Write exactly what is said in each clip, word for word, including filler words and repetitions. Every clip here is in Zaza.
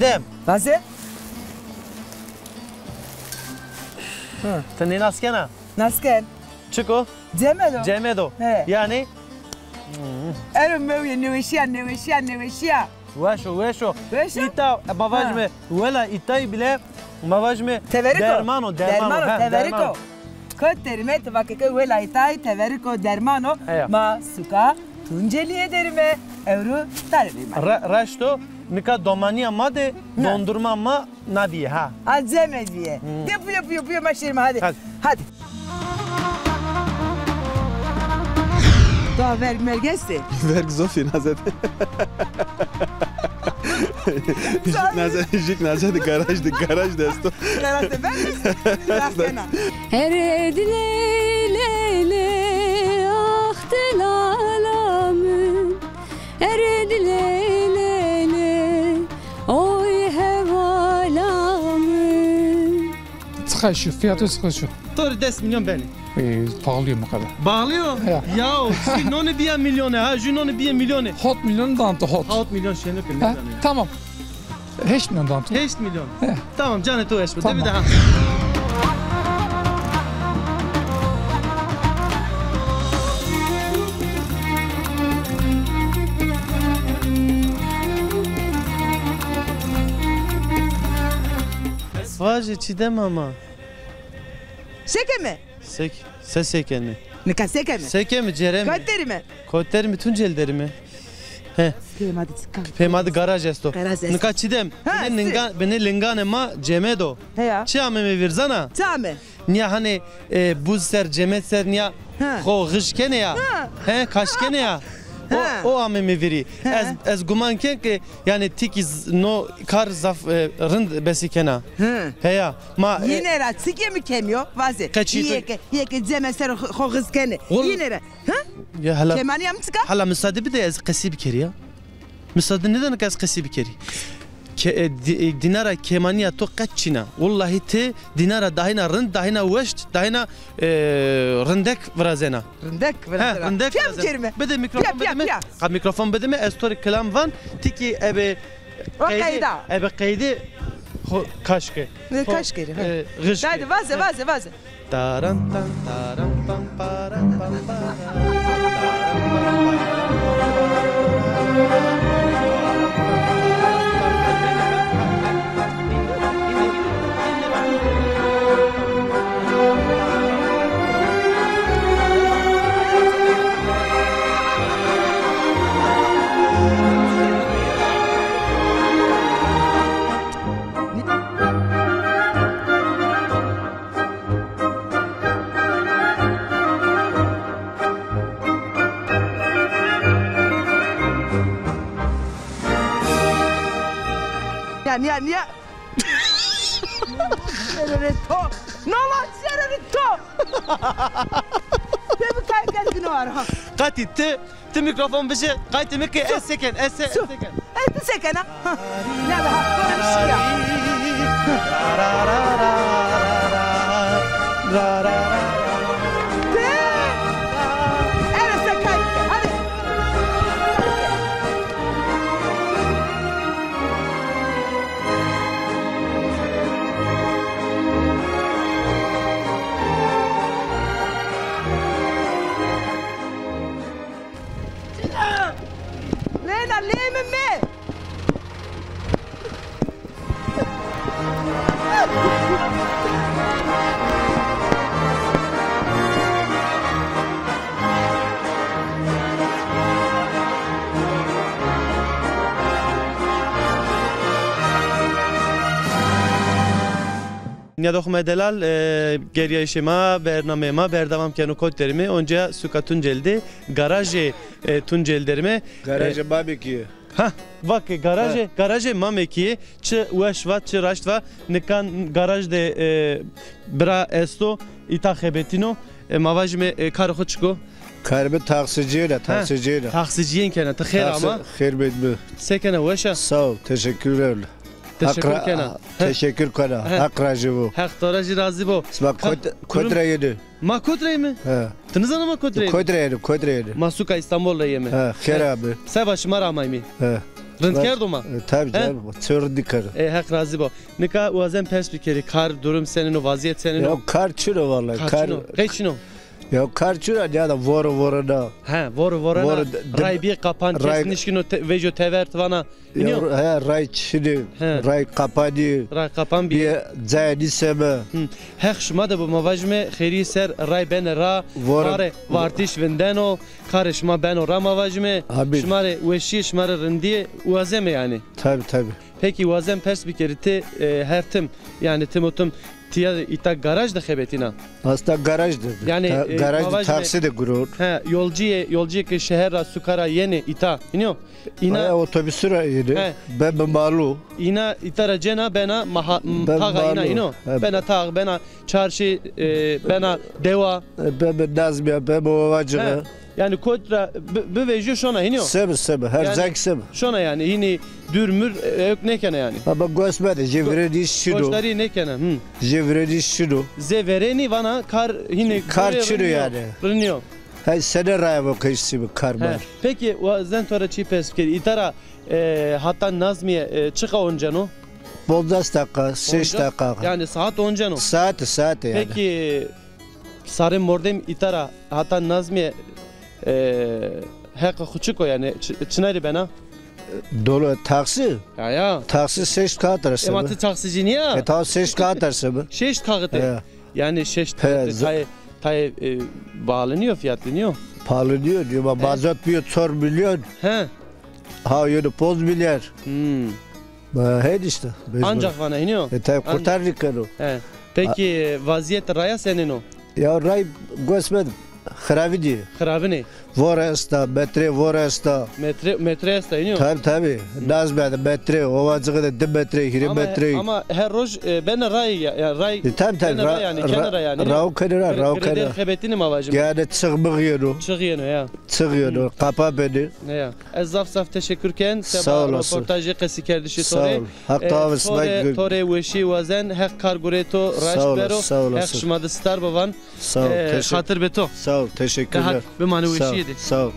Dem. Vaze? Hı. Ti nê nas kena? Nas ken. Çik o? Cemed o. Cemed o. He. Yanî? Ero mewye nêweşîya, nêweşîya, nêweşîya. Weş o, weş o. Weş o? Îta, ma vajime, wela îtayî bile ma vajime teverik o. Derman o, derman o. Derman o, ha, teverik o. Kot derîme, ti vake ke wela îtayî teverik o, derman o. Heya. Ma suka Tuncelîye derîme, ewro tare derîme. Ra-, raşt o, nika domanîya ma de dondurma ma na bîye, ha. Ha, cemed bîye. Hmm. De puyo, puyo, puyo, ma şêrîme, hadi. Hadi. Hadi. Doğa verg merg estê? Verg zof ê, naze de. Jik naze, jik naze de garaj de, garaj de esto. Garaj de verg estê? Verg kena. Ere di ley ley ley, ax di lala min. Ere di ley ley ley, oy hevala min. Çiqa şu, fiyatı çiqa şu? To rê des milyon benê. E, pahalı mı kadar? Bağlı o? Ya. Ya, şu nonê bîya milyonê ha, şu nonê bîya milyonê. Hot milyon danto, hot. Hot milyon şêno ke. Ha, nêzanê ya. Tamam. Heşt milyon danto. Heşt milyon. He. Tamam, canê to weş bo. Tamam. De bir daha. Vajê Çîdem ama. Sekeme? Sek, se sekeme? Nika sekeme? Sekeme, cereme. Kot derîme? Kot derîme, Tuncel derîme. He. Pêma de çik a? Pêma de garaj esto. Garaj esto. Nika Çîdem, ha, binê linga-, binê linganê ma cemed o. Heya. Çi ameme vîr zana? Çi ame? Nîya hanê, e, buz ser, cemed ser nîya xo xij kenê ya. Ha. He, kaş kenê ya. O, o ameme vîrî. He. Ez, ez guman ken ke, yanî, ti kî z-, no kar zaf, e, rind besî kena. Hı. Heya. Ma, e, yine ra çike mi kemî yo? Vaze. Qeçî to. Yê ke, yê ke ceme ser xo, xo xiz kenê. Yine ra. Hı? Ya hala. Kemanîya mi çik a? Hala misade bide ez qesî bikerî ya. Misade nêdana ke ez qesî bikerî. Ke-, e, di-, e, dînara kemanîya to qet çin a. Wellahî ti dînara dahîna rind, dahîna weş, dahîna, e, rindek virazena. Rindek virazena. He, rindek virazena. Pîya bikerîme. Bide mîkrofon bidime. Pîya, pîya. Ha, mîkrofon bidime, ez to rê kilam van, ti kî ebe qeydî, ebe qeydî xo kaş ke. Kaş kerî, ha. E, xij ke. Hadi vaze, vaze, vaze. Taran tan, taran pam, paran pam, paran. Nîya, nîya, nîya. Şererê to. Nala şererê to. Te bi kay kerdino ara. Qatî ti Ti mîkrofon bije, qaytê mi ke ez seken, ez se-, ez seken. Ez ti sekena? Ha. Ne be, ha, böyle bir şey ya. Te, ere se kay, hadi. Lena, lê mi me. Nîyadoxê ma delal, e, gerîyayîşê ma, bernameyê ma berdewam keno, kot derîme. Onca suka Tuncel de garajê, e, Tuncel derîme. Garajê Mamekî. Ha, vake garajê, garajê Mamekî. Çi weş va, çi raşt va. Nikan garaj de, e, bira esto, îta xebetîno. E, ma vajîme, e, karê xo çik o? Karê mi taksicîye, taksicîye. Taksicîyên kena. Ti xêr ama. Xêr bid bi. Se kena, weş a? Sağ ol, teşekkür ederim. Teşekkür kena. Teşekkür kena. Heq razî bo. Heq to ra jî razî bo. Sima kot, kot ra yedî? Ma kot ra yeme? He. Ti nizana ma kot ra yeme? Kot ra yeme, kot ra yeme. Ma suka Îstanbul ra yeme. He, xêr abi. Seba şima ra amaymî. He. Rind kerdo ma? E, tabii canım, çi rindî kero. E, Heq razî bo. Nika wazen pers bikerî, kar durum senîn o, vazîyet senîn o? Ya kar çin o vallahi. Kar çin o. Qey çin o? Ya kar çin o, ya da voro voro da. He, voro voro na. Ray bî qapan, kes nişkîno vejîyo tever, ti vana. Ya, he, ray çin o, ray qapan bî. Ray qapan bî. Bîye cayê nîseme. Heq şima de bo, ma vajime xeyrî ser ray bene ra, ma rê vartîş vindeno. Karê şima beno ra ma vajime. Amîn. Şima rê weşîye, şima rê rindîye wazeme yanî. Tabii, tabii. Pekî wazen pers bikerî, ti, e, her tim, yanî tim û tim tîya îta garaj de xebetîna? Aslında garaj de. Yanî, e, garaj de, taksî de guror. He, yolcîye, yolcîye ke şeher ra, suka ra yenê îta. Hînî yo? Îna otobusî ra yenê. He. Be bi malu. Îna îta ra cena bena maha, taxa îna hînî yo? Bena tax, bena çarşî, e, bena dewa. E, be bi Nazmîya, be bi Ovacığı. He. Yanî kot ra bi-, bivejîyo şona hînî yo? Sebe, sebe. Her cayî sebe. Şona yanî hînî dûr mûr, e, ewk nêkena yanî. Ama gos mede, jê verênî şino. Goşdarî nêkena. Jê verênî şino. Zê verênî vana kar hînî kar çin o yanî. Rinî yo. Hey, sene raya bo keştî bi kar mar. Pekî, wazen to ra çî pers bikerî. Îta ra, e, hata Nazmîye, e, çiqa onceno? Pondas deqa, şeş deqa. Yanî saet onceno? Saet, saet yanî. Pekî, sarê mordem îta ra hata Nazmîye, e, heqê xo çik o yanî, çi-, çinay rê bena? Dolu taksi? Ya, ya. Taksi şeş kağıt arası. Ema ti taksicî nîya? E, tamam, şeş kağıt arası mı? Şeş kağıt. He. Yanî şeş kağıt tayê, tayê, e, bağlı nîyo, fiyatlı nîyo? Pahalı nîyo, diyor, ma mazot bîyo çor milyon. He. Ha, yönü poz milyar. Hmm. He, işte. Ancak vana hînî yo? E, tabii, kurtar dikkat o. He. Pekî, vazîyet raya senîn o? Ya ray gos mede, xiravîn ê. Xiravîn ê. Vor esta, metre vor esta. Metre, metre esta, hînî yo? Tabii, tabii. Nazmîya de metre, Ovacığı de di metre, hîrê metre. Ama her roj, e, bena ray ya, ya ray. E, tabii, tabii. Bena ray yanî, kena ray yanî. Raw kena ra, raw kena ra. Xebetînî ma vajîme. Yanî çiğ mığ yeno. Çiğ yeno ya. Çiğ yeno, qapa benî. Ya. Ez zaf zaf teşekkür ken seba roportajê qesîkerdişê to rê. Sağ ol. Heq to ve sima gurî. To rê weşî wazen, Heq kar gurê to raşt bero. Sağ olasın. Heq şima de star bivan. Sağ ol. E, xatir be to. Sağ ol. Teşekkürler. Bimane weşîye de. Sağ ol.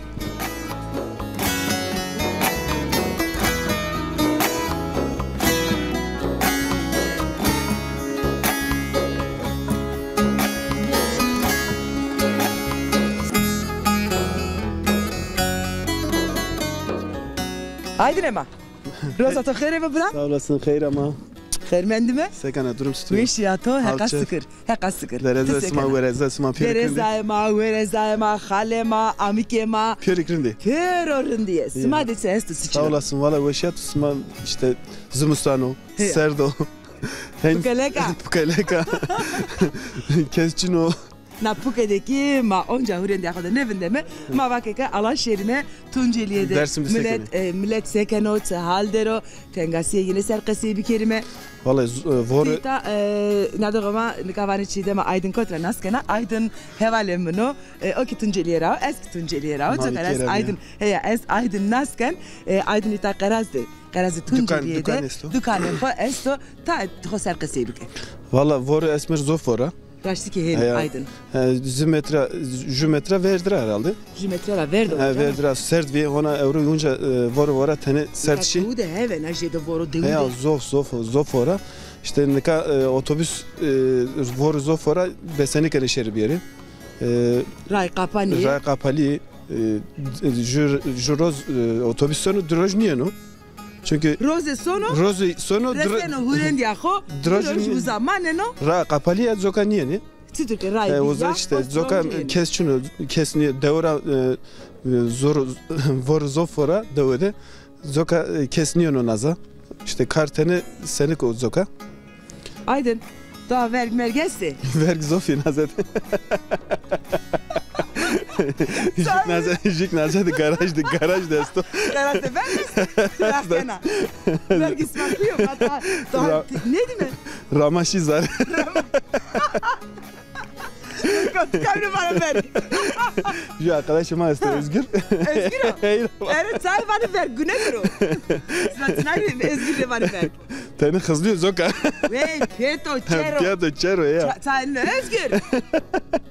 Aydin ema. Roza to xêr ebe bira. Sağ olasın, xeyr ama. Xêr mendîme. Sekana, durum tutuyor? Weşîya to, heqa sikir. Heqa sikir. Dereza sima, wereza sima, pêro rindî. Dereza ma, wereza ma, xalê ma, amîkê ma. Pêro rindî. Pêro rindî ye. Sima de çi esto, çi çin o? Sağ olasın, valla weşîya to, sima işte zimistan o, serd o. Pukeleka. Pukeleka. Kes çin o. Na puke de kî ma onca hurêndîya xo de nêvindeme, ma vake ke ala şêrîme Tuncelîye de. Dersim de se kenê? Milet, e, milet se keno, çi hal der o, tengasîye yîne ser qesey bikerîme. Vallahi, e, vore. Îta, e, nadoxê ma nika vanê Çiğdem a, Aydin kot ra nas kena, Aydin hevalê min o, e, o kî Tuncelîye ra o, ez kî Tuncelîye ra o, coka ez Aydin, heya, ez Aydin nas ken, e, Aydin îta qeraz de, qerazê Tuncelîye de dukanê xo esto, ta xo ser qesey bike. Valla vore esmer zof vora. Raştî kî hênî Aydin. He, ju metre, ju metre verdi ra herhalde. Ju metre ra verdi o. He, verdi ra, serd vîye, hona ewro yunca, e, voro vora tenê serd şî. Dewu de heve, na jê de voro dewu de. He ya, zof, zof, zof vora. İşte nika, e, otobus, e, voro zof vora, besenî kenê şêrî biyerî. E, ray qapanî. Ray qapalî, e, ju, ju roz, e, otobus sono, di roj nîyeno. Çünkü rozê sono, rozê sono, reseno hurêndîya xo, di roj uza maneno. Ra qapalî ya, coka nîyenê. Çitur ke ray bî, uza ya, işte, coka kes çin o, kes nîye, dewe ra, e, e, zor, vor zof vora dewe de, coka, e, kes nîyeno naza. İşte kar tenê senik o coka. Aydin, to verg merg estê? Verg zof ê, nazet. Jik nazet, jik nazet, garaj de, garaj de esto. Garaj de verg estê? Ti ra kena. Vergî sima kuyo, ma ta, ta, nêdîme? Rama şî zare. Kamî vana verg? Ju arkadaşê ma esto, Özgür. Özgür o? Ere çay vanê verg, gune kiro. Sima çinay rê Özgür rê vanê verg? Seni hızlıyor Zoka. Wey, pieto çero. Pieto çero ya. Ça-, ça-, Özgür.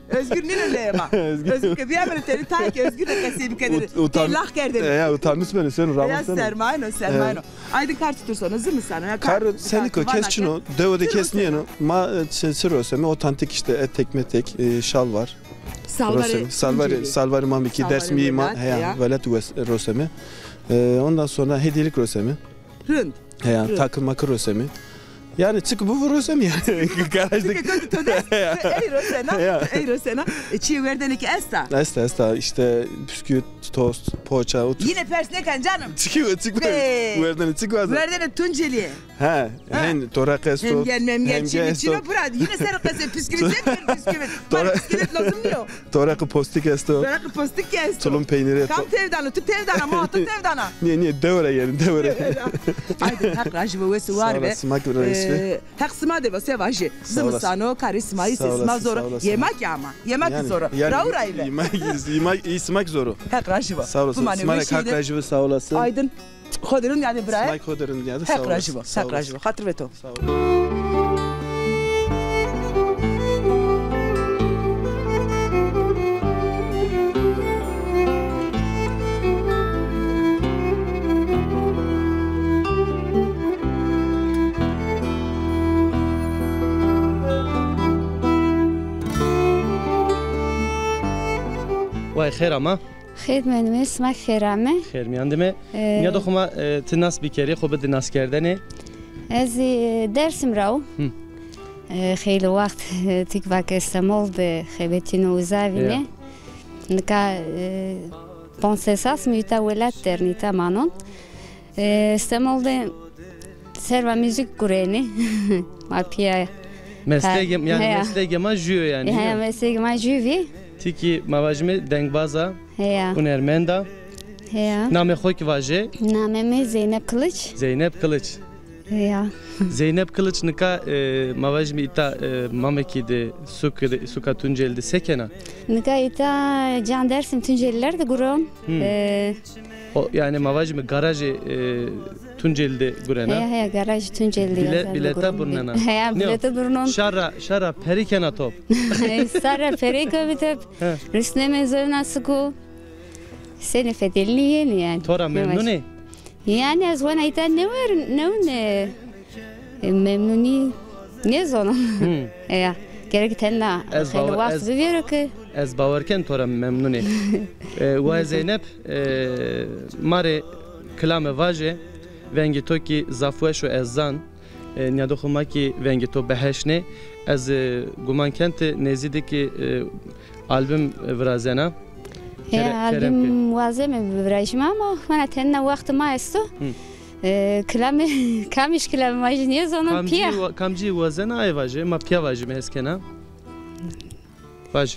Özgür nîno leyê ma. Özgür. Özgür ke bîyamene tenê, ta ke Özgür de qesey bikerê. Ut-, utan-, tey lax kerdêne. E, ya, utanmış beni, sen rahatsız. Ya, sermayno, sermayno. E. Aydın kar çitur sono, zî mi sano? Ya, kar, kar senî ko, kes çin o, dewe de kes nîyeno. Ma, e, çi, çi roseme, otantik işte, etek metek, e, şalvar. Salvarê, salvarê, salvarê Mamekî, Dersimî ma, heya, velat wes-, roseme. E, ondan sonra hediyelik roseme. Rind. Heya, takı makı rosemi. Yani çık bu vurosemi yani. Garajdaki. Çık, to dest, ey rosena, ey rosena. E, çi werdene ki esta? Esta, esta. İşte bisküvit, tost, poğaça, o tür. Yine pers nekan canım. Çıkıyor, çık. Werdene çık bazen. Werdene Tunceli. Ha, hem toraq esto. Hem gel, mem gel, çini çino pura. Yine ser qese bisküvit, sen bir bisküvit. Para bisküvit lazım diyor. Toraqê postik esto. Toraqê postik ki esto. Tulum peyniri. Kam tevdano, tu tevdana, ma tu tevdana. Niye, niye, dewre yani, dewre. Haydi, Heq rajî bo, wes û war be. Sima ki rajî be. Heq sima de bo, se vajî. Zimistan o, karê sima yî, sima zor o. Yemek ama, yemek zor o. Raw raw be. Yemek, yemek, yemek zor o. Heq rajî bo. Sağ olasın. Sima rê Heq rajî be, sağ olasın. Aydın. Xo de rind nîyade biraye. Sima xo de rind nîyade, sağ olasın. Heq rajî bo, Heq rajî bo. Xatir ve to. Sağ ol. Way xêr ama. Xêr mendime, sima xêr ame. Xêr mîyan dime. Ee, Nîyado xo ma, e, ti nas bikerî, xo bidi naskerdene. Ez, e, Dersim ra o. Hı. E, xeylê waxt, e, tik vake Stemol de xebetîno uza vîne. Ya. Nika, e, ponc ses sas mi îta welat der nîta manon. E, Stemol de serva muzîk gurenî. Ma pîya. Meslege, yani meslege ma jüyo yani. He, meslege ma jüvi. Ti ki ma vajime dengbaz a, heya, hunermend a. Heya. Namê xo ki vaje? Namê mi Zeynep Kılıç. Zeynep Kılıç. Heya. Zeynep Kılıç nika, e, ma vajime îta, e, Mamekî de, suk de, suka Tunceli de se kena? Nika îta can Dersim Tunceliler de guron. Hı. E, O, yani ma vajîme garajê, e, Tunceli de gurena. Heya, heya, garajê Tunceli de. Bile-, bileta burnena. Heya, bileta burnon. Şara, şara perî kena top. Sara perî ko bi top. He. Rusneme zona suku. Seni fetelini yeni yani. Tora memnun ê? Yani ez wana îta ne ver, ne ne. E, memnunî nêzono. Hmm. Eya, gerek tenda xeylê waxt bivêro ki. Ez bawer ken to ra memnun ê. E, wa Zeynep, e, ma rê kilame vaje, vengê to kî zaf weş o ez zan. E, nîyadoxê ma kî vengê to beheşnê. Ez, e, guman ken ti nêzî de kî, e, album virazena. He, album wazeme bivirajîme ama hona tenna wext ma esto. Hı. E, kilame, kamij kilame ma jî nêzonon pîya. Kamcî wa-, kamcî wazena ay vaje, ma pîya vajîme hes kena. Vaje.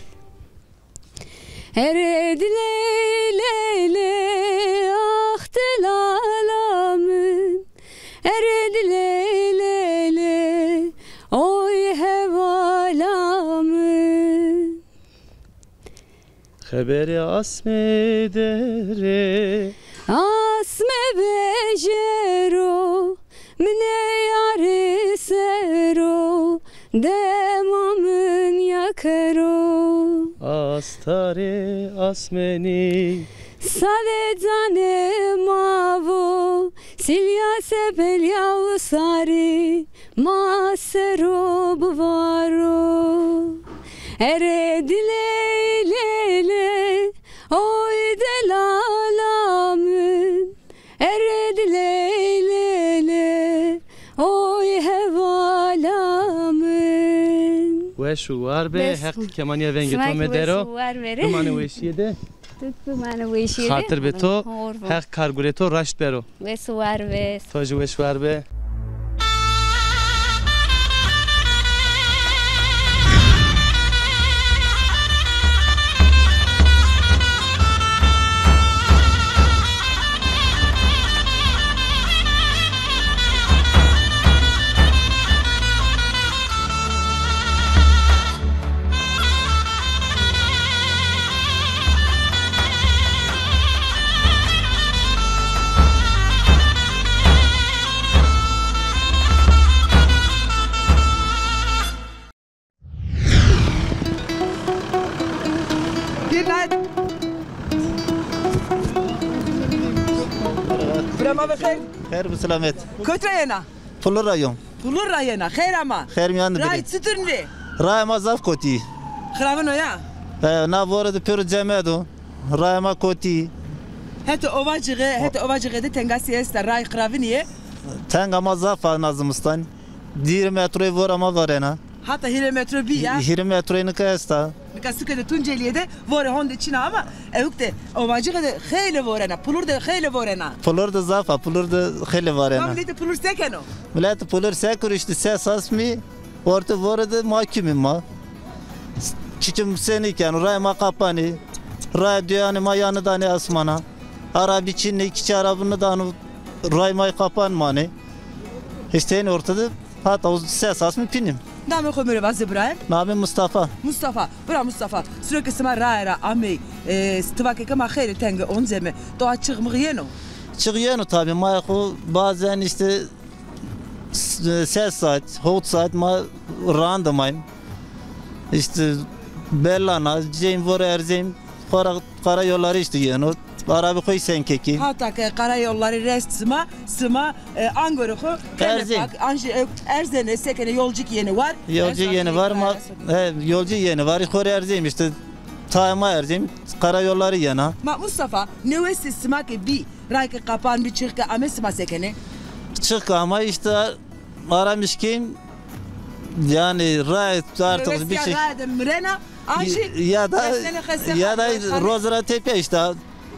Ere diley ley ley, ah delala min. Ere diley ley ley, oy hevala min. Xeberê asmê derê. Asme vejero, minê yarê sero, dema min yakero. Astarê asmenî. Sade canê ma vo, silya sepelya usarî, ma sero bivaro. Ere diley ley ley, oy delala min. Ere diley ley ley, oy hevala min. Weş û war be, Heq kemanîya vengê to medero. Sima kî weş û war bere. Bimane weşîye de. Tu bimane weşîye de. Xatir be to, Heq kargurê to raşt bero. Weş û war be. To jî weş war be. Günaydın. Bira ma bi xêr. Xêr bi selamet. Kotî ra yena? Pulur ra yom. Pulur ra yena. Xêr ama. Xêr mîyan de bîrê. Ray çitur nê? Ray ma zaf kotî. Xiravin o ya? E, na vore de pêro cemed o. Ray ma kotî. Hetê Ovacixî, hetê Ovacixî de tengasî esta, ray xiravin ê? Tenga ma zaf a na zimistan. Di hîrê metroyî vora ma varena. Hata hîrê metro bî ya? Hîrê metroyî nika esta. Nika suke de Tuncelîye de vore honde çin a ama ewk de Ovacixî de xeylê vorena, Pulur de xeylê vorena. Pulur de zaf a, Pulur de xeylê varena. Ma miletê Pulur se keno? Miletê Pulur se kir îşte ses asmî, orte vore de ma kimî ma. Çikim se nîkeno, ray ma qapanî. Ray duyanê ma ya nidanê asmana. Arabî çin nê, kiçî arabî nidano, ray ma qapan manê. Îşte hên orte de hata o ses asmî pînim. Namê xo mi rê vaze birayê? Namê Mustafa. Mustafa. Bira Mustafa, siro ke sima raye ra amey, e, ti va ke ke ma xeylê tenge onceme, to a çiq miq yeno? Çiq yeno tabî, ma xo bazen îşte s-, ses saat, hot saat ma rahan de mayîm. Îşte belana, ceyim vore erzeyim, xora karayolları îşte yeno. Arabî xo yî senkekî. Hata ke karayolları rest sima, sima, e, angorê xo kenê pak, anjî, e, erzenê, sekenê, yolcî kî yenê war. Yolcî yenê war, ma, he, yolcî yenê war, xo rê erzeyim îşte, tayê ma erzeyim, karayolları yena. Ma Mustafa, newesê sima ke bî, ray ke qapan bî, çiq ke ame, sima se kenê? Çiq ke ama îşte aramiş keyim, yanî ray artık bir şey. Raye de mirena, anjî ya da, ya da roz ra tepya îşte.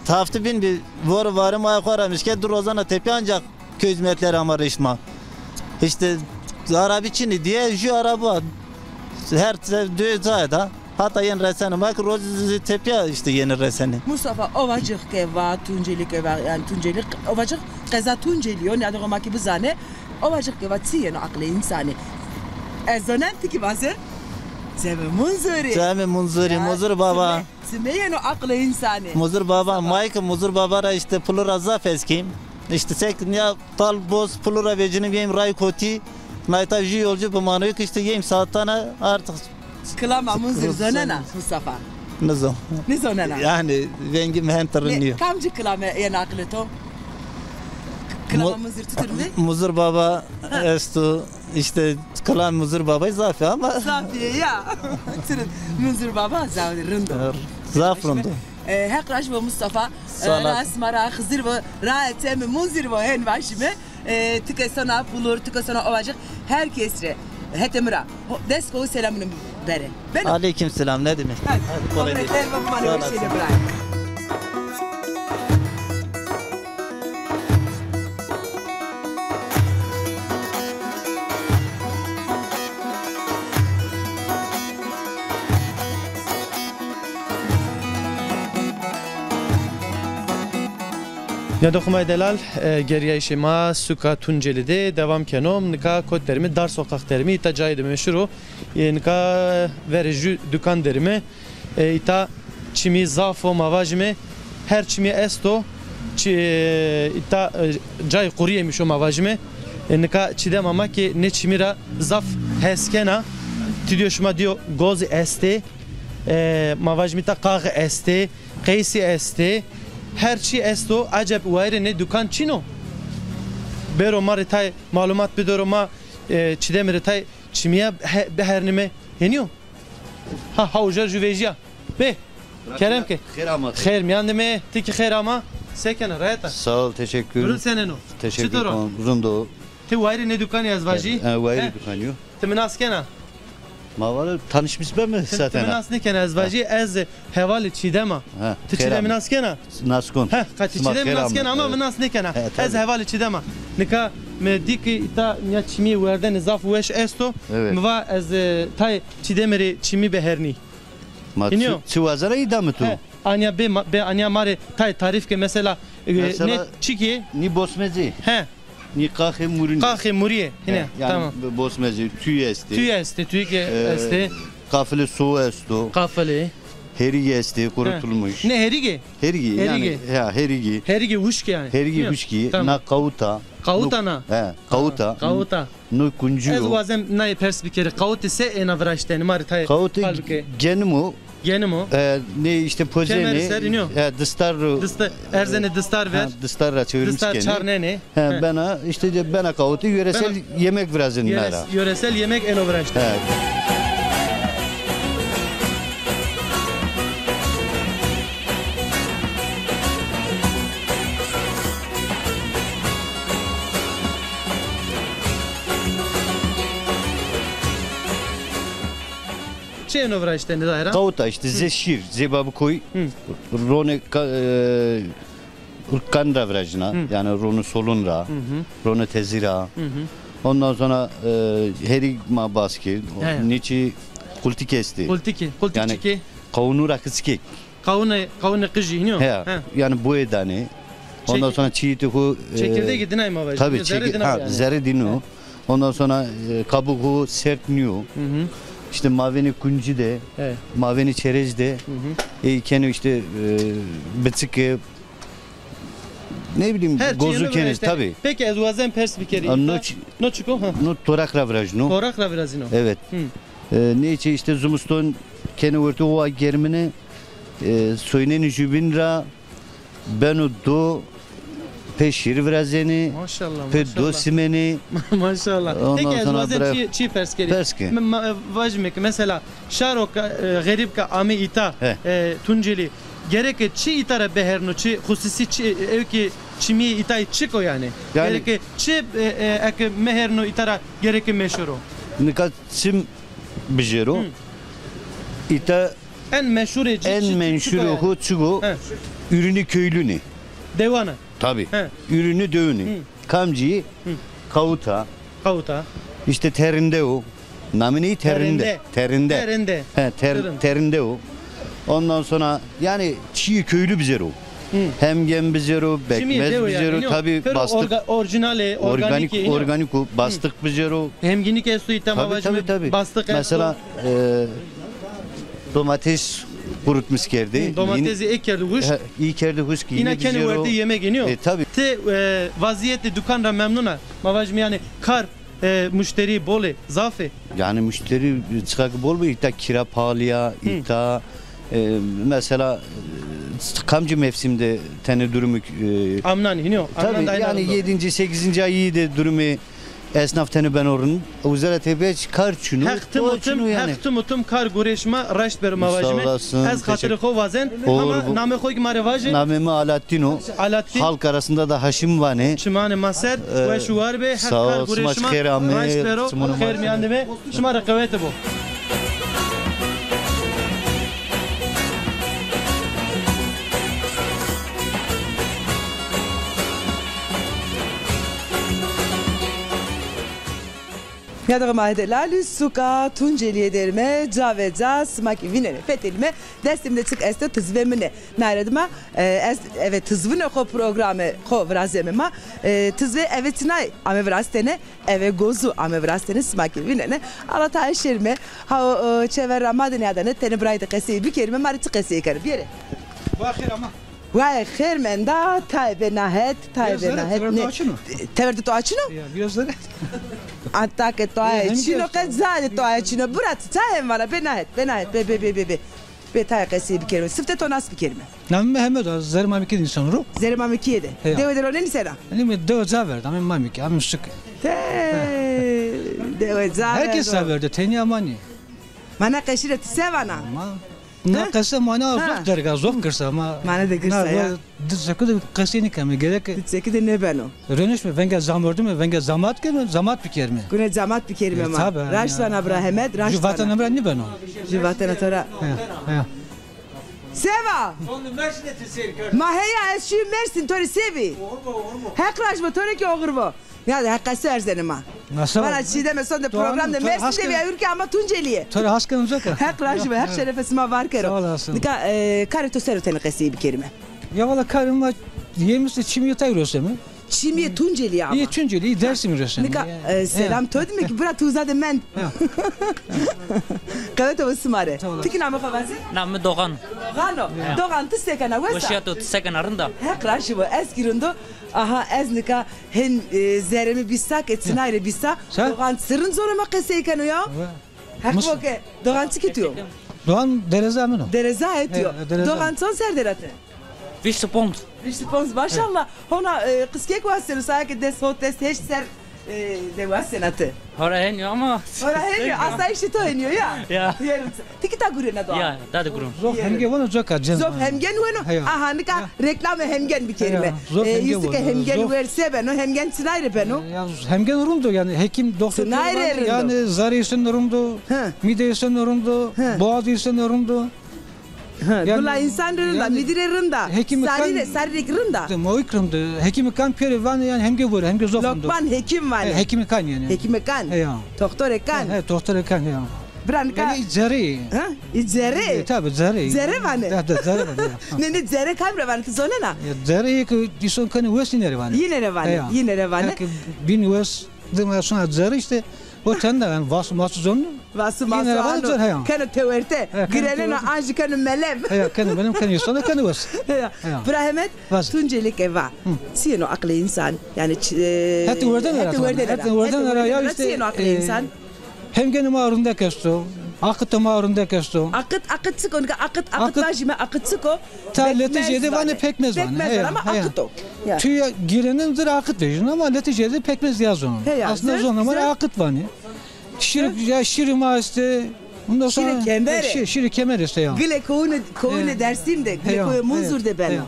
Hafte bin bir vore vare ma xo aramiş ke, di rozana tepya ancak köy hizmetleri ama rişma. Îşte arabî çin nê, diye jü araba. Her te-, dö zayda. Hata yen resenê ma ki rozî tepya îşte yenê resenê. Mustafa, Ovacix ke va, Tuncelî ke va, yanî Tuncelî, Ovacix qeza Tuncelî yo, nîyadoxê ma ki bizanê. Ovacix ke va çi yeno aqilê însanî? Ez zonen ti ki vaze. Cemê Munzurî. Cemê Munzurî, Munzur Baba. Çime yeno aqilê însanî? Muzur Baba, ma ke Muzur Baba ra îşte Pulur ra zaf hes keyim. Îşte sek nîya tal boz Pulur ra vecînim yeyim ray kotî. Nayta jü yolcu bimano ki îşte yeyim saatana artık. Kilama Muzur zonena Mustafa? Nizon. Nizonena? Yanî vengî mi hen tirrin nîyo. Kamcî kilame yeno aqilê to? Kilama Muzur çitur nê? Muzur Baba esto. Îşte kilam Munzur Babay zaf ê ama. Zaf ê ya. Çirê Munzur Baba zaf rind o. Zaf rind o. E, Heq rajî bo Mustafa. Sağ olasın. E, ra sima ra Xizir bo, ra Cemê Munzur bo, hen vajîme. E, ti ke sona Pulur, ti ke sona Ovacix, her kes rê hetê mi ra ho-, dest kowu selamını bere. Beno. Aleyküm selam, ne demek? Hadi, kolay gelsin. Sağ olasın. Nêdoxê ma yê delal, e, geriyayîşê ma suka Tuncelî de dewam keno. Nika kot derîme, Dar Sokak derîme, îta cayê de meşhur o. E, nika verê jü dukan derîme. E, îta çimî zaf o, ma vajîme her çimî esto. Çi-, e, îta, e, cayê qurî yemîş o, ma vajîme. E, nika çîdema ma ke nê çimî ra zaf hes kena. Ti dîyo, şima dîyo, gozî estê. E, ma vajîme îta qaxî estê, qeysî estê. Her çî esto. Eceb wayîrê nê dukan çin o? Bêro ma rê tay malumat bidero, ma, e, çîdemê rê tay çimîya he-, bihernîme. Henî yo? Ha, ha, uca jü vejîya. Bê, kerem ke. Xêr ama. Xêr mîyan de me, ti kî xêr ama. Se kena, rahat a? Sağ ol, teşekkür. Durum senên o? Teşekkür ederim. Çitur o? Rind o. Ti wayîrê nê dukanî ez vajî? E, wayîrê dukanî yo. Ti mi nas kena? Ma valla tanışmış beme zaten. Ti mi nas nêkena ez vajî, ez hevalê Çîdem a. Ha, ti Çîdemî nas kena? Nas kon. He, qatî Çîdemî nas kena ama mi nas nêkena. He, tabii. Ez hevalê Çîdem a. Nika mi dî ki îta nîya çimîyê werdenê zaf weş esto. Evet. Mi va ez, e, tay Çîdemî rê çimî bihernî. Ma çi, çi wazena îda mi tu? He, anya bê, ma-, bê anya ma rê tay tarîf ke mesela, e, mesela nê çik ê? Nî bosmecî. He. Nî qaxê murî. Qaxê murî yê. Hine, tamam. Yanî bosmecî, tüy estê. Tüy estê, tüy ke estê. Qafilê soğu esto. Qafilê. Herîgî estê, kurutulmuş. Ne herîgî? Herîgî, yanî, ha, herîgî. Herîgî huşk yanî. Herîgî huşkî, na qawuta. Qawuta na? He, qawuta. Qawuta. No kuncî yo. Ez wazem nayê pers bikerî. Qawutî se êna viraştenî, ma rê tayê qal bike. Qawutî genim o. Genim o. E, ne işte pozenê. Kemer ser iniyor. E, distar ro. Distar, erzenê distar ver. Ha, distar ra çevirmiş. Distar kenê. Çarnenê. He, he. Bena işte de bena kawutî yöresel yemek virazin nara. Yöres-, yöresel yemek eno viraşte. He. Çi eno viraşte nidayra? Kawuta işte, zê şîr, zê babikoy, ronê ka-, e, kan ra virajna, yani ronê solun ra, ronê tezî ra. Ondan sonra, e, herî ma bas kerd, nêçî qultîk estê. Qultîkî, qultîk çikê? Qawunû ra qisikê. Qawunê, qawunê qijî hînî yo? He, yani boyê danê. Ondan sonra çîyitê xo, e, çekirdegî dinay ma vajî. Tabii, zerrê dinay yani. Zerrê dino. Ondan sonra, e, kabuk xo sert nîyo. İşte mavênê kuncî de, mavênê çerez de, ey keno işte, e, biçike, ne bileyim, gozu kenê, tabii. Peki, ez wazen pers bikerî. No çi-, no çik o? Ha. No toraq ra virajno. Toraq ra virazîno. Evet. E, nêçî işte zimiston kenê wertê owa germine, e, soynenê jubîn ra, beno do, pê şîr virazenê, pê do simenê. Maşallah. Peki, ez wazen çî, çî pers kerî. Pers ke. Vajime ki mesela şaro ka, e, xerîb ka ame îta, e, Tuncelî, gereke çi îta ra beherno, çi xususî çi, e, ew ki çimîyê îtayî çik o yani? Gereke çi, e, e, eke meherno îta ra gereke meşhur o? Nika çim bijêro. Îta en meşhurê ci, en meşhurê xo çik o? Ürünü köylünü. Dewana. Tabii. Ürünü dewünü. Kamcî? Kawuta. Kawuta. İşte terinde o. Namê ney? Terinde. Terinde. Terinde. He, ter-, terinde o. Ondan sonra yani çiğ köylü bizero. Hemgen bizero, bekmez bizero, tabii bastık. Orga-, orijinal e, organik, organik o, bastık bizero. Hemginik esto, tabii, tabii, tabii. Bastık esto. Mesela, e, domates qurutmîş kerdî. Domatesî ê kerdî huşk. He, ê kerdî huşk. Îna kenê wertê yemegî nîyo? E, tabii. Ti, e, vazîyetê dukan ra memnun a? Ma vajîme yani kar, e, muşterî bol ê, zaf ê? Yani muşterî çiqa ki bol bî, îta kira pahalı ya, îta, e, mesela, e, kamcî mevsimde tenê durumî, e, amnan hînî yo? Tabii, yani yedinci, sekizinci ayî de durumî esnaf tenê beno rind. Wezareta tebîet kar çin o. Heq tim û tim, yani. Heq tim û tim kar gurê şima raşt bero ma vajîme. Sağ olasın. Ez xatirê xo wazen. Ama namê xo ki ma rê vajê. Namê mi Alattin o. Alattin. Halk arasında da Haşim vanê. Çimanê ma ser, e, weş û war bê. Heq kar gurê şima raşt bero. Xêr mîyan de bê. Şima rê qewete bo. Ya da ma hede lalî suka Tuncelîye derîme, ca ve ca sima kî vînenê. Fetelîme, destê mi de çik esto, tizvê min ê. Nayre dima, e, ez eve tizvine xo programê xo virazeme ma. E, tizvê eve çinay ame virastene, eve gozu ame virastene, sima kî vînene. Ala tayê şêrîme, ha, e, çever ra ma de nîyadane, tenê birayî de qesey bikerîme, ma rê çi qesey keno? Biyere. Baxêr ama. Wayê xêr menda, tayê bê nahet, tayê bê nahet. Tever de to açino? Ya, biraz zere. Anta ke to aye çino, qe zade to aye çino. Bura ti tayê vana, bê nahet, bê nahet, bê, bê, bê, bê, bê. Bê tayê qesey bikerîme. Siftê to nas bikerîme. Namê mi Mehmet o, zerê Mamekî de însan ro. Zerê Mamekîye de. He. Dewe de ronenî sena? Nîme dewe ca verdo, amê Mamekî, amê suk. Te, dewe ca verdo. Herkes ca verdo, tenya ma nî. Mana qeşî ra ti se vana? Ma Na qese mana zof derg a, zof girs a ma. Mana de girs a ya. Di çekû de qesey nîkeme, gerek. Di çekû de nêbeno. Rönişme, vengê zamordime, vengê zamat kerime, zamat bikerime. Gune zamat bikerime ma. Tabi. Raşt vana bira Hemed, raşt vana. Ju vatena mi ra nîbeno. Ju vatena to ra. He, he. Seva! Ma heya ez şî Mersin, to rê se bî? Heq raj bo, to rê kî oxir bo. Ya de heq qesey erzenê ma. Vana Çiğdem, sonde program de Mersin de bîya, ewro kî ama Tuncelîye. To rê has keno ca ke. Heq rajî bo, Heq şerefê sima var kero. Sağ olasın. Nika, e, karê to ser o tenê qesey bikerîme? Ya valla karê ma yemî se, çimî tay roseme. Çimî Tuncelî ama. Yê Tuncelî, yê Dersimî roseme. Nika, e, selam to dime ki bira ti uza de mend. Qewete bo sima rê. Ti kî namê xo vaze? Namê mi Doğan. Doğan o. Doğan, ti se kena, wes a? Weşîya to, ti se kena, rind a? Heq rajî bo, ez kî rind o. Aha, ez nika hên, e, zerrê mi bîsa ke, çinay rê bîsa. Doğan, ti rind zor ama qesey keno ya. Heq bo ke, Doğan çikê to yo? Doğan dereza min o. Dereza etî yo. He, dereza. Doğan çond serre der a ti? Vîst û ponc. Vîst û ponc, maşallah. Hona, e, qizkek wasteno, saya ke des hot, des heşt serre, e, de wastena ti. Hora henî yo ama. Hora henî yo, asayîşê to henî yo ya. Ya. Ti kî ta gurena Doğan? Ya, ta de guron. Zof hemgen weno, coka cen. Zof hemgen weno. Aha, nika reklamê hemgen bikerîme. Zof hemgen weno. Hemgen wer se beno, hemgen çinay rê beno? Ya, hemgen rind o yanî, hekim, doktor. Çinay rê rind o? Yanî zarê îseno rind o, mîde îseno rind o, boğaz îseno rind o. Ha, yanî, gula însan rê rind a, mîdî rê rind a, sarî rê, sarî rê kî rind a. Mawik rind o. Hekîmê kan pêro vanê yanî hemge bore, hemge zof rind o. Lokman Hekim vanê. He, hekîmê kan yanî. Hekîmê kan. He ya. Toxtorê kan. He, he, toxtorê kan ya. Bira nika. Yanî cerrê. Ha? Î cerrê? E, tabî cerrê. Cerre vanê. Tabî cerre vanê ya. Nê, nê, cerre kam ra vanê, ti zonena? Ya, cerrê ke îson kenê wes, yîne rê vanê. Yîne rê vanê, yîne rê vanê. Yanî ke bîn wes. Dima sona cerrî îşte, o tenda yanî, vasu masu zoneno. Vasu masu ano, keno tewerte, gireneno, an jî keno melev. Heya, keno melev, keno îsona, keno wes. Heya. Bira Hemed, Tuncelî ke va, çi yeno aqilê însan? Yanî, hetê werden ra, hetê werden ra. Hetê werden ra ya îşte, çi yeno aqilê însan? Hemgenê ma rindek esto, aqitê ma rindek esto. Aqit, aqit çik o? Nika aqit, aqit vajîme, aqit çik o? Ta Letîcê de vanê pekmez vanê. Pekmez vanê ama aqit o. Ya. Tuya girenen dir aqit vejîno ama Letîcê de pekmez ya zonon. Aslında zonon ama aqit vanê. Şîrê, ya şîrê ma estê. Ondan sonra şîrê kemer. Şîrê, şîrê kemer estê ya. Gilê koyunê, koyunê Dersim de, gilê koyunê Munzur de beno.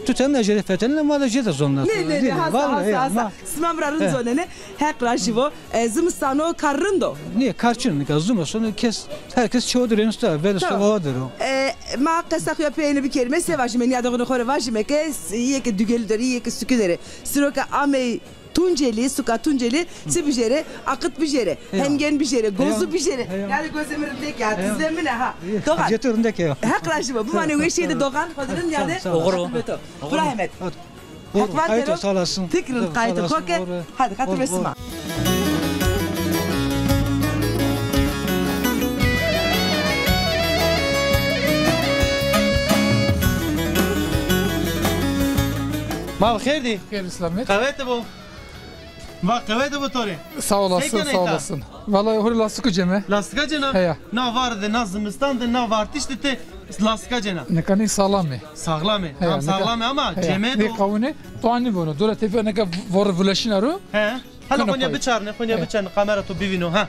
Tu tena jê de fetelîna, ma da jê de zonena. Nê, nê, nê, hasa, hasa, hasa. Sima mi ra rind zonenê. Heq rajî vo. E, zimistano kar rind o? Nê, kar çin o, nika zimistano kes, her kes çewe de rênista, verê sobawa der o. E, ma qesa xo ya peyêne bikerîme, se vajîme, nîyadexonê xo rê vajîme ke s-, îyê ke Dugelî der ê, îyê ke Sukî der ê. Siro ke amey Tuncelî, suka Tuncelî, çi bijêrê? Aqit bijêrê, hemgen bijêrê, gozu bijêrê. Yanî gozê mi rindek a, tizlê mi ne ha. Doxan. Cêto rindek a. Heq rajî bo. Bimanê weşîye de Doxan, xo de rind nîyade. Oxir o. Bira Hemed. Heq van kero. Sağ olasın. Tik rind qayîtê xo ke. Hadi, xatir be sima. Ma bi xêr dî. Xêr selamet. Qewete bo. Va qewete bo to rê. Sağ olasın, sağ olasın. Vallahi hurê lastiko ceme. Lastika cena? Heya. Na vare de, na zimistan de, na vartiş de ti lastika cena? Nika nê sağlam ê. Sağlam ê. Tam sağlam ê ama ceme do. Nê qawine, to anî vono. Dora tepîya nika vore vileşîna ro. He. Hala xo nîya biçarne, xo nîya biçarne, kamera to bivîno, ha.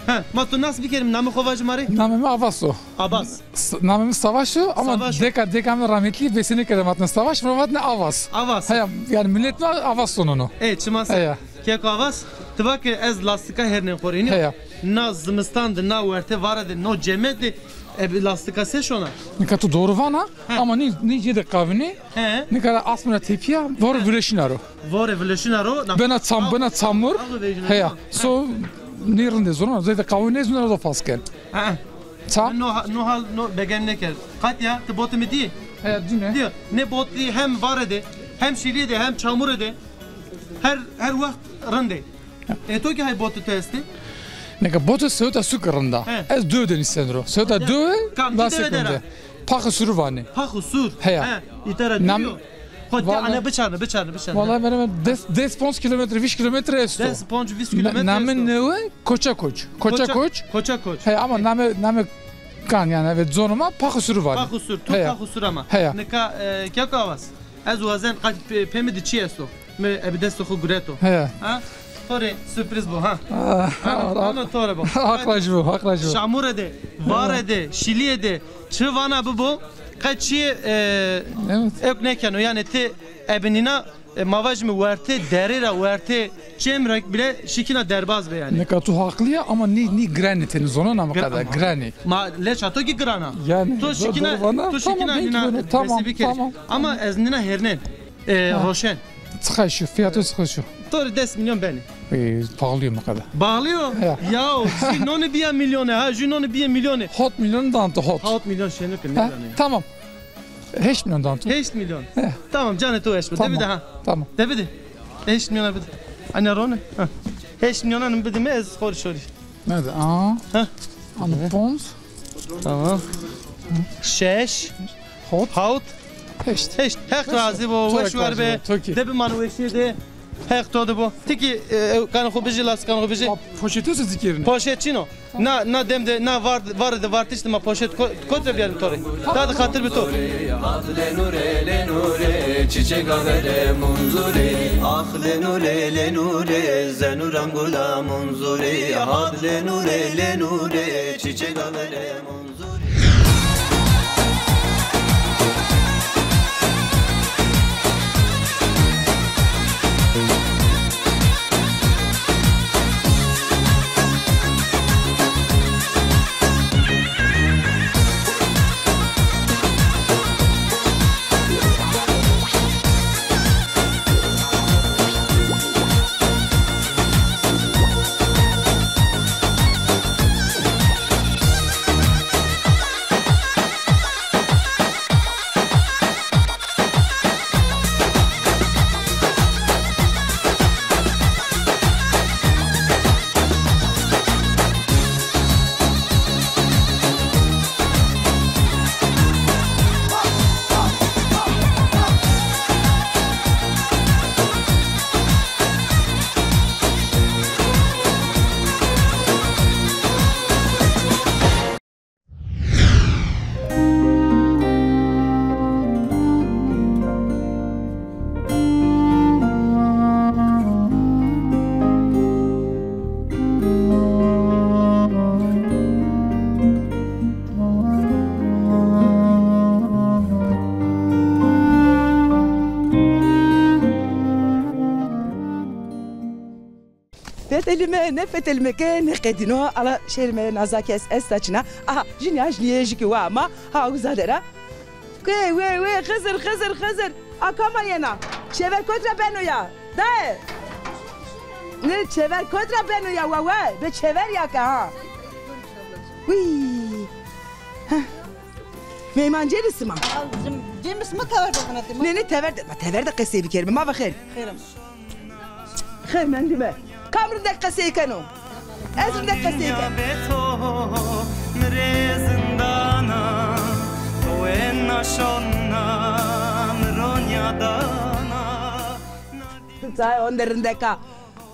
Ha, ma to nas bikerîm, namê xo vajî ma rê. Namê mi Avas o. Abas. Namê mi Savaş o ama deka, deka mi rahmetlî bese nêkerde vatne Savaş, mi vatne Avas. Avas. Heya, yanî milet mi Avas zonono. E, çima se. Heya. Keko Avas, ti va ke ez lastika hêrnên xo rê. Heya. Na zimistan de, na werte vare de, no ceme de, e, bi lastika se şona? Nika to doğru vana, ama nê, nê cê de qavine, nika ra asmîna tepîya, vore vileşîna ro. Vore vileşîna ro. Bena çam, bena çamur. Heya. So nê rinde zonon, zeyde qawine zonon do fas ken. Ha. Ça? No ha-, no hal, no begem nêkerd. Katya, ti botê mi dî? He, dîne. Dîyo. Nê botî hem vare de, hem şîlîye de, hem çamure de. Her, her wext rind ê. E, to kî hay botê to estê? Nika botê seweta suke rind a. He. Ez dewe de nîseno ro. Seweta dewe, lastik rind ê. Paxê Sûrî vanê. Paxê Sûr. Heya. He, îta ra dîyo. Xo ti ane biçarne, biçarne, biçarne. Vallahi hemen hemen des, des ponc kilometre, vîst kilometre esto. Des ponc, vîst kilometre esto. Namê newe Koça Koç. Koça Koç. Koça Koç. He, ama namê, namê kan yanî, evet, zonê ma Paxê Sûrî vanê. Paxê Sûr, tu Paxê Sûr ama. Heya. Nika, e, keko Avas. Ez wazen qat pe-, pê mi de çi esto. Mi ebi destê xo gureto. Heya. Ha? To rê surprîz bo, ha. Ano, ano to rê bo. Haq rajî bo, haq rajî bo. Çamure de, vare de, şîlîye de, çi vana bibo, qe çîyê, e, ewk nêkeno. Yanî ti ebi nîna, e, ma vajîme wertê derî ra, wertê çem ra bile şikîna derbaz be yanî. Nika tu haqlî ya ama nî, nî giran ê, tenê zonon ama qeda giran ê. Ma leça to kî giran a. Yanî, to şikîna, to şikîna nîna resî bikerî. Ama ez nîna hêrnên. E, roşen. Çiqas şî, fîyato çiqas şî? To rê des milyon benê. E, paxlî yo mi qede. Paxlî yo? Ya. Yaw, jû nonê bîya milyone ha, jû nonê bîya milyone. Hot milyon dan to, hot. Hot milyon şêno ke nêdanê. Tamam. Heşt milyon dan to. Heşt milyon. He. Tamam, canê to weş bo. De bide ha. Tamam. De bide. Heşt milyon bide. Ane rone. Ha. Heşt milyon anî bide mi, ez xorî şorî. Nerede? Aa. Heh. Anî ponc. Tamam. Şeş. Hot. Hawt. Heşt. Heşt. Heq razî bo. Weş war be. De biman weşîye de. Heq to de bo. Ti kî, e, ew kanê xo bijî, lastikkanê xo bijî. Ma poşetê se zî kerîne? Poşet çin o. Na, na dem de, na var, var de, vartiş de ma poşet ko-, kot ra biyarîme to rê? Dade xatir bi to. Fetelîme, ne fetelîme ke nêqedîno, ala şêrîme nazakî est, esta çina. Aha, jî nîya, jî nîyê jî kî wa ma, ha uza der a. Wey, wey, wey, Xizir, Xizir, Xizir. A kam a yena? Çêver kot ra beno ya? Daye. Nê, çêver kot ra beno ya, wa, wa. Bê çêver ya ke ha. Uy. Heh. Meyman cênî sima? Cênî sima, tever de vinetîme. Nê, nê, tever de, ma tever de qesey bikerîme. Ma ve xêr. Xêr im. Xêr mendîme. Kam rindek qesey keno? Ez rindek qesey ken. Beto mi rê zindana, to wên naşona mi ronya dana. Ti çayê honde rindek a.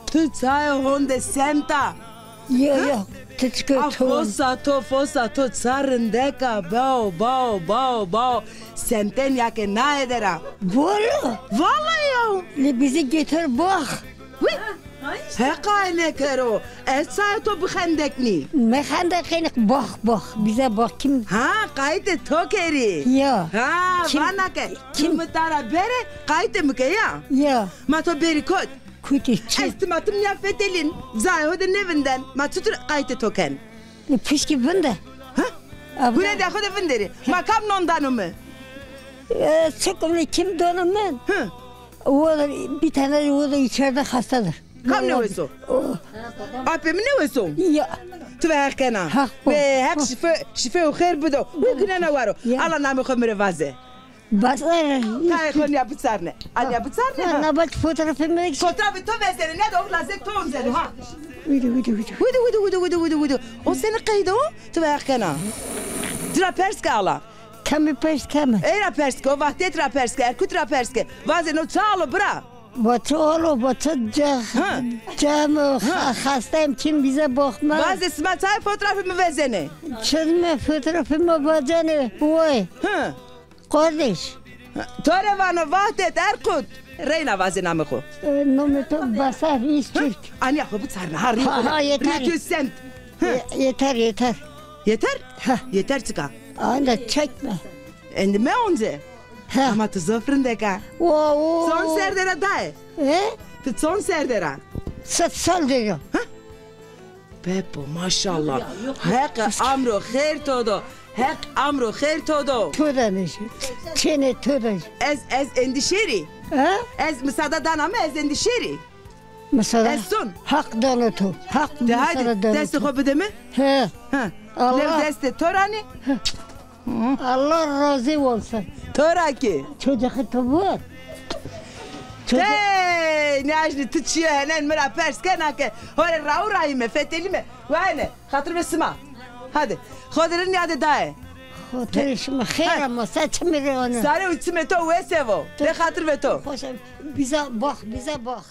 Ti çayê honde sent a. Yo, yo. Ti çik a, to. Fosa to, fosa to ça rindek a. Bao, bao, bao, bao. Senten ya ke naye der a. Valla. Vallahi ya. Lê bizî getir bak. Wî. Heqa nêkero. Ez çayê to bixendeqnî. Mexendeqênî, bak, bak. Bize bak kim? Ha, qayîtê to kerî. Ya. Ha, kim, vana ke kim? Kim mi tara bere, qayîtê mi ke ya. Ya. Ma to berî kot? Kotî çi? Ez tim a tim nîya fetelîn. Cayê ho de nêvinden. Ma çitur qayîtê to ken? Pişkî vinde. Ha? Gure de xo de vinderî. Ma kam non dano mi? E, çikum lê kim dano mi? Hı. O da bir tane o da içeride hastadır. Kam nêweso? O. Apê mi nêweso? Ya. Ti ve Heq kena. Haq bo. Ve Heq şife, şife û xêr bido. Wi ginena waro. Ya. Ala namê xo mi rê vaze. Bas, e, tayê xo nîya biçarne. A nîya biçarne, ha? Nabat fotoğrafê mi. Fotoğrafê to vezene, ne de o lazek to onzeno, ha? Widi, widi, widi. Widi, widi, widi, widi, widi, widi. O seni qeyde o, ti ve Heq kena. Ci ra pers ke ala. Kemi pers kemi. Ey ra pers ke, o Vahdet ra pers ke, Erkut ra pers ke. Vaze no ça alo bira? Vaço alo, vaço ce-, ha, cem, ha, ha-, hastayım, kim bize bakmaz. Vaze sima çay fotoğrafê mi vezene. Çizme fotoğrafê mi vezene, oy. Ha. Kardeş. To rê vano Vahdet, Erkut. Reyna vaze namê xo. E, namê to Basar Öztürk. Ha? Anîya xo biçarne, ha, rî. Ha, ha, yeter. Rî tu sent. Ha. Ye-, yeter, yeter. Yeter? Ha. Yeter çika? Anda çekme. Endî me once. Ha. Ama ti zof rindek a. O, o. Çond ser der a daye? E? Ti çond ser der a? Sed sal der a. Ha? Bepo, maşallah. Heq amro xêr to do. Heq amro xêr to do. To da nêşi. Çênê to da. Ez, ez endî şêrî. Ha? Ez misada dana mi, ez endî şêrî. Misada. Ez son. Heq dano to. Heq misada dano to. De haydi, destê xo bide mi. He. Ha. Allah. Lew destê to ra nî. He. Allah razı olsun. To ra kî. Çocuğu to var. Hey, nêajnî ti çîyo henen mi ra pers kena ke. Hore raw rayîme, fetelîme. Wayne, xatir ve sima. Hadi. Xo de rind nîyade daye. Xatirê şima xêr ama, se çimê rê ona. Sare û çimê to wes vo. De xatir ve to. Xoşe, bize bak, bize bak.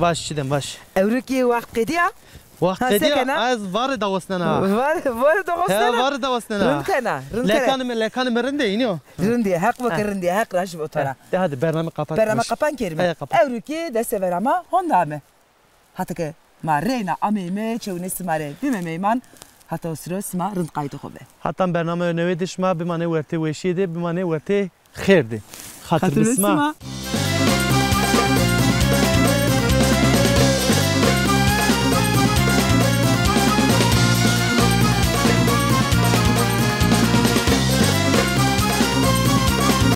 Baş Çîdem, baş. Ewro kî wext qedîya. Wext qedîya, ez varê dawasnena. Var, varê dawasnena? He, varê dawasnena. Rind kena, rind kena. Lekanê mi, lekanê mi rind ê, înî yo? Rind ê, Heq bo ke rind ê, Heq rajî bo to ra. De hadi, bername qapan. Bername qapan kerîme. He, qapan. Ewro kî destê vera ma honde ame. Hata ke ma reyna ameyme çewunê sima rê bîme meyman, hata o siro sima rind qaytê xo be. Hatan bername newe de şima bimanê wertê weşîye de, bimanê wertê xêr de. Xatir bi sima.